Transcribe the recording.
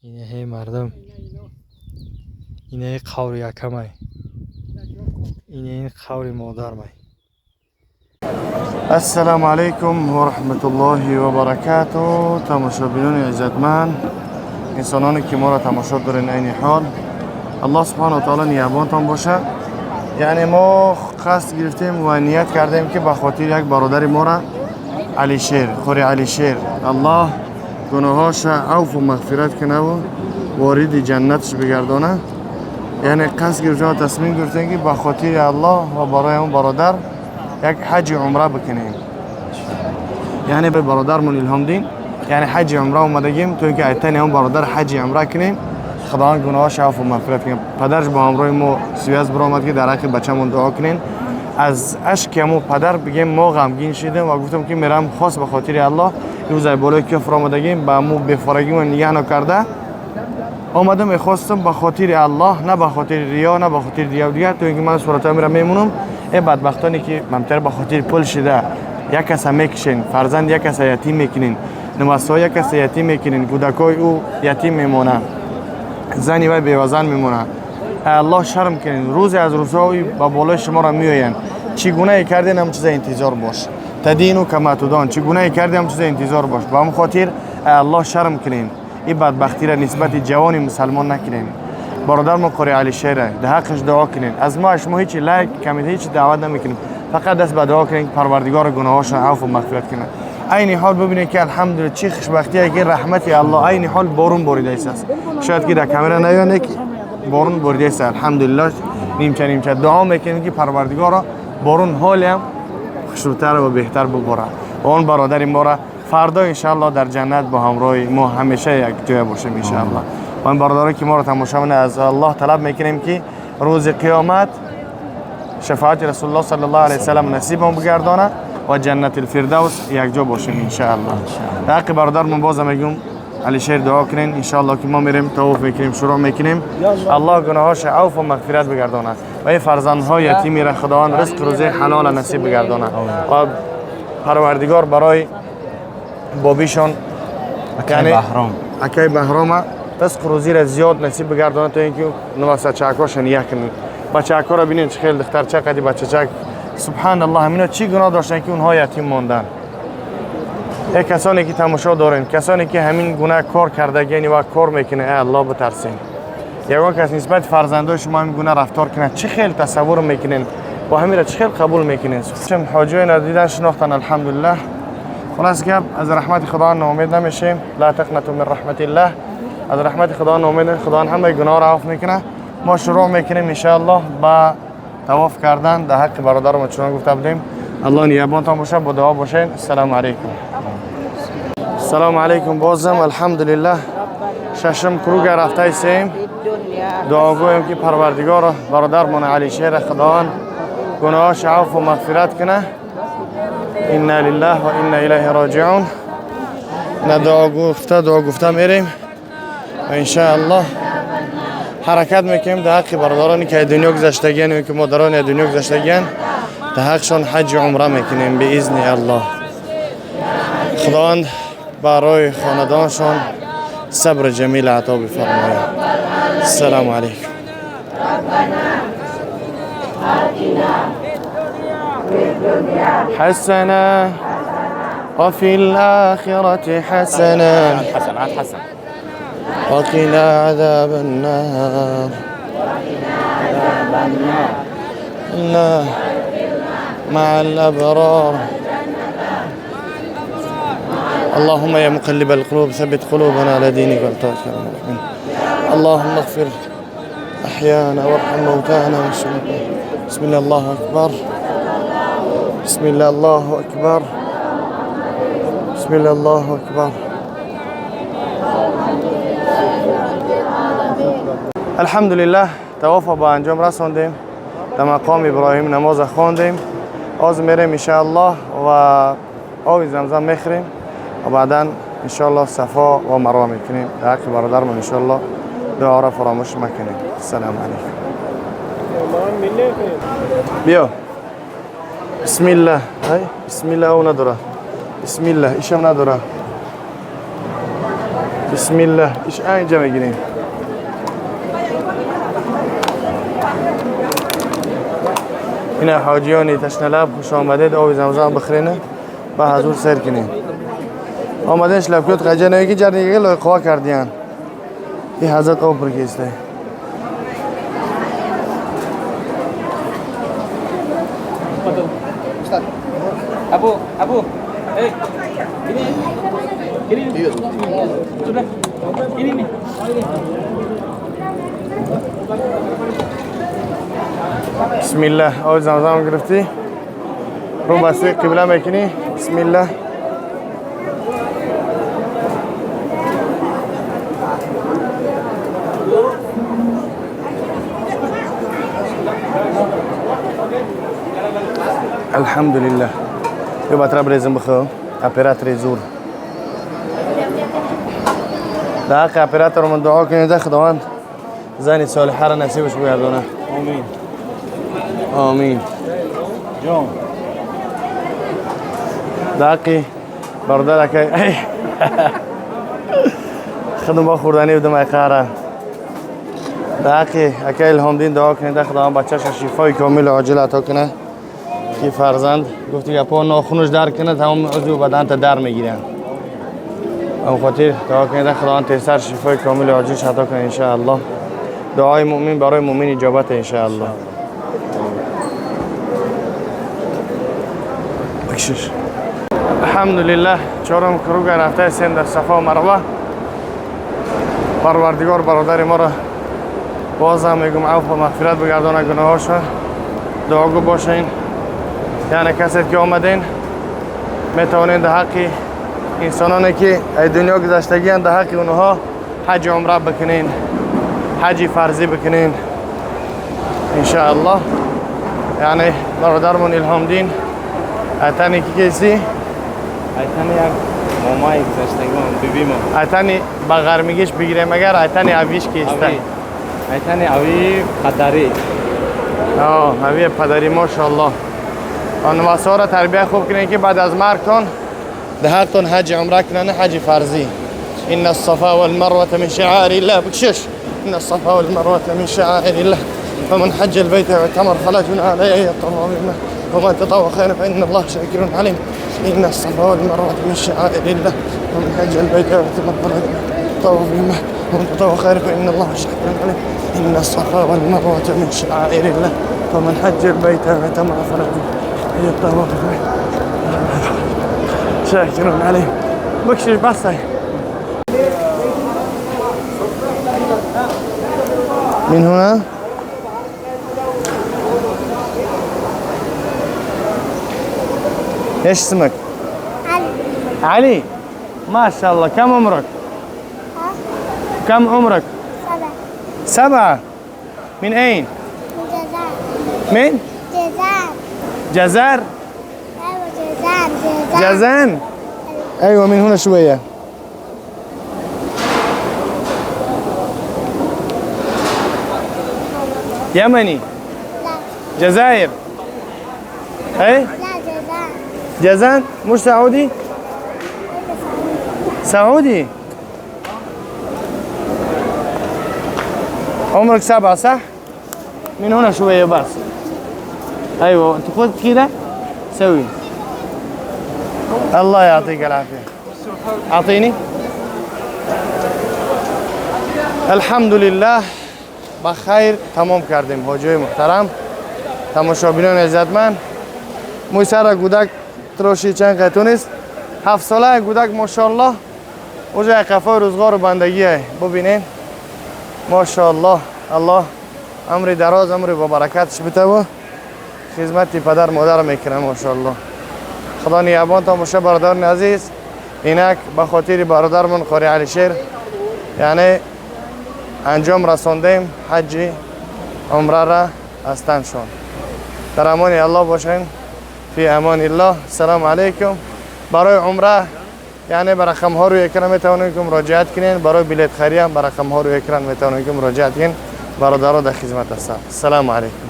Инаҳе мардум, инаи қаври якамай, инаи қаври модармай. Ассалому алайкум ва раҳматуллоҳи ва баракату. Тамошобинони иззатманд, инсононе ки моро тамошо дорен, айни ҳол Аллоҳ субҳану ва таоло нигаҳбонтон боша. Яъне мо қасд гирифтем ва ният кардем, ки ба хотири як бародари мора, Алишер, қори Алишер, Аллоҳ гуноҳоша авфу мағфират кунаву вориди ҷаннаташ бигардона, яъне қасд гирифтем ва тасмим гирифтем, ки ба хотири Аллоҳ ва барои он бародар як ҳаҷи умра бикунем. Яъне ба бародармон Илҳомдин, яъне ҳаҷи умра омадагим, то ин ки айтани он бародар ҳаҷи умра кунем. Худованд гуноҳоша афву мағфират кунем. Падараш бо ҳамроҳи мо связь биромад, ки дар ҳаққи бачамон дуо кунем. Аз ашки ҳамун падар, бигем, мо ғамгин шидем ва гуфтем, ки мерам хос ба хотири Аллоҳ. Рӯзай болои куфр омадагим, ба ҳамун бефорагимон нигаҳ накарда омада мехостам ба хотири Аллоҳ, на ба хотири риё, на ба хотири дигар дигар, то ин ки ман суратҳои мера мемонам. Э бадбахтоне ки мамтар ба хотири пул шида як каса мекушен, фарзанд як каса ятим мекунен, намазҳо як каса ятим мекунен, кӯдакҳои ӯ ятим мемонанд, зани вай бевазан мемонад. Аллоҳ шарм кунед. Рӯзе аз рӯзҳо ба болои шуморо меоянд. Чӣ гунае карден, ҳам чиза интизор бош. تدین كما تدان. Чӣ гунае кардем, ҳам чиза интизор бош. Ба ҳамн хотир Аллоҳ шарм кунем, ин бадбахтиро нисбати ҷавони мусалмон накунем. Бародармо қори Алишера дар ҳаққаш дуо кунем. Аз мо шумо ҳеҷ лайк, коммент, ҳеҷ даъват намекунем, фақат даст ба дуо кунем, ки Парвардигор гуноҳошон афву мағфират кунад. Айни ҳол бибинед, ки алҳамдулилла, чӣ хушбахтие, ки раҳмати Аллоҳ, айни ҳол борун боридааст. Шояд ки дар камера наёне, ки борун боридааст. Алҳамдулилло, нимча нимча дуо мекунем, ки Парвардигоро борун ҳолиам хушрӯтар ва беҳтар буборад ва он бародари моро фардо иншаалло дар ҷаннат бо ҳамроҳи мо ҳамеша якҷоя бошем, иншаалло. Ва ин бародарое ки моро тамошо мекунанд, аз Аллоҳ талаб мекунем, ки рӯзи қиёмат шафоати Расулуллоҳ саллаллоҳу алайҳи васаллам насибмон бигардонад ва ҷаннати фирдавс якҷо бошем, иншаалло. Дар ҳаққи бародармон, бозам мегӯм, Алишер, дуо кунен. Иншаалло, ки мо мерем, тавоф мекунем, шурӯъ мекунем. Аллоҳ гуноҳоша авфу мағфират бигардонад ва ин фарзандҳои ятимира Худованд ризқу рӯзии ҳалола насиб бигардонад ва Парвардигор барои бобишон, яъне Баҳром, акаи Баҳрома, ризқу рӯзиро зиёд насиб бигардонад, то ин ки нувасачаакоша нигаҳ кунад. Бачаакоро бинед, чӣ хел духтарча қади бачачак. Субҳаналлоҳ, ҳамино чӣ гуноҳ доштанд, ки онҳо ятим монданд? Э касоне ки тамошо дорем, касоне ки ҳамин гуна кор кардагиани ва кор мекунед, э Аллоҳ битарсен. Ягон кас нисбати фарзандои шумо ҳамин гуна рафтор кунад, чӣ хел тасаввур мекунед ва ҳаминро чӣ хел қабул мекунед? Ҳоҷиёи надидан шинохтан, алҳамдулиллаҳ. Хулас гап, аз раҳмати Худо ноумед намешем. لا تقنطوا من رحمة الله. Аз раҳмати Худо ноумед, Худо ҳамаи гуноҳро афв мекунад. Мо шурӯъ мекунем, иншааллоҳ, ба тавоф кардан дар ҳаққи бародармо, чунон гуфта будем. Аллоҳ нигаҳбонтон бошад, бо дуо бошед. Ассалому алайкум. Ассалому алайкум. Бозам, алҳамдулиллаҳ, шашум круг а рафтаистем. Дуогӯем, ки Парвардигоро бародармон Алишера Худованд гуноҳош афву мағфират кунад. إنا لله وإنا إليه راجعون. На дуо гуфта, дуо гуфта мерем ва иншааллоҳ ҳаракат мекунем дар ҳаққи бародароне ки аз дунё гузаштагиан ё ки модароне аз дунё гузаштагиан, дар ҳаққшон ҳаҷи умра мекунем биизни Аллоҳ. Худованд барои хонадоншон сабри ҷамил ато бифармояд. Ассалому алайкум. حسنة وفي الآخرة حسنة حسن عاد حسن. وقنا عذاب النار. الله مع الأبرار. اللهم يا مقلب القلوب ثبت قلوبنا على دينك. اللهم اغفر أحيانا وارحم موتانا. بسم الله، الله أكبر، بسم الله، الله أكبر، بسم الله، الله أكبر. الحمدلله، тавоф ба анҷом расондем, дар мақоми Иброҳим намоз хондем. Ҳозир мерем, иншааллоҳ, ва оби Замзам мехӯрем ва баъдан, иншоаллоҳ, Сафо ва Марва мекунем. Дар ҳаққи бародармон, иншоаллоҳ, дуоро фаромӯш макунем. Ассалому алайкум. Биё, бисмилла. Ай бисмилла, ов надора. Бисмилла, ишам надора. بسم الله. ایش اینجا میگیریم. اینا حاجیانی تشنه لب خوش آمدید آب زمزم بخرینه و حضور سر کنین. آمدنش لبکوت قجه نوی که جرنیگه لای قوا کردیان. این حضرت آب برگیسته. Abu, Abu, eh, ini, ini, sudah, ini nih. بسم الله. آب زمزم گرفتی؟ رو بسته قبله میکنی؟ بسم الله. الحمد لله. یو باترا بریزم بخو اپراتور زور ده حق اپراتور من دعا کنید ده خداوند زن صالحه را نصیبش بگردانه. آمین. آمین. جان ده حق برادر که خدم با خوردنی بدم اقاره. ده حق اکه الهام دین دعا کنید ده خداوند بچه‌ش شفای کامل و عاجل عطا کنه که فرزند گفتی که پا ناخونش در کنه تمام عضو بدن تا در میگیرن. ام خاطر دعا کنید خداوند تیسر شفای کامل و عاجل عطا کنه ان شاء الله. دعای مؤمن برای مؤمن اجابت ان شاء الله. بکشش. الحمدلله چهارم کروگ رفته هستیم در صفا و مروه. پروردگار برادر ما را باز هم میگم عفو و مغفرت بگردانه گناهاش. دعاگو باشین. یعنی کسی که آمدین میتوانین در حق انسانانی که ای دنیا گذشتگی هستند در حق اونها حج عمره بکنین، حج فرضی بکنین ان شاء الله. یعنی برادرمون الهام دین اتنی کی کسی؟ اتنی یک مامای گذشتگان بیبیمون. اتنی با غرمیگیش بگیریم اگر اتنی اویش کیسته؟ اتنی اوی پدری. آه اوی پدری ماشاءالله. آن را تربیت خوب کنین که بعد از مرگتون ده حقتون حج عمره کنن حج فرضی. ان الصفا والمروه من شعائر الله. بکشش. ان الصفا والمروه من شعائر الله فمن حج البيت واعتمر فلا جناح عليه ان يطوف بهما ومن تطوع خيرا فان الله شاكر عليم. ان الصفا والمروه من شعائر الله ومن حج البيت واعتمر فلا جناح يطوف بهما ومن تطوع خيرا فان الله شاكر عليم. ان الصفا والمروه من شعائر الله فمن حج البيت واعتمر فلا جناح يطوف شاكر عليم. بكشش بس. من هنا ايش اسمك؟ علي. علي ما شاء الله. كم عمرك؟ كم عمرك؟ 7. 7. من اين؟ من جزائر. من؟ جزائر. جزائر؟ ايوه جزائر. جزائر. جازان؟ ايوه من هنا شويه. يمني؟ لا. جزائر؟ ايه؟ لا جزائر. جازان؟ مش سعودي؟ سعودي. عمرك 7 صح؟ من هنا شوية بس. ايوه تخذ كده سوي. الله يعطيك العافية. اعطيني. الحمد لله بخیر تمام کردیم حاجی محترم. تماشابینان عزتمند، موی سر گودک تراشی چند قطون است. 7 ساله گودک ماشاءالله اوجه قفای روزگار و بندگیه. ببینین ماشاءالله. الله عمر دراز عمر با برکتش بده و خدمت پدر مادر میکنه ماشاءالله. خدا نگهبان تا باشه برادران عزیز. اینک به خاطر برادرمون قاری علی شیر یعنی انجام رساندیم حج عمره را از تنشان. در امان الله باشین. فی امان الله. السلام علیکم. برای عمره یعنی به رقم ها روی اکران میتوانید که مراجعت کنین. برای بلیت خری هم به رقم ها روی اکران میتوانید که مراجعت کنین. برادرها در خدمت هستن. السلام علیکم.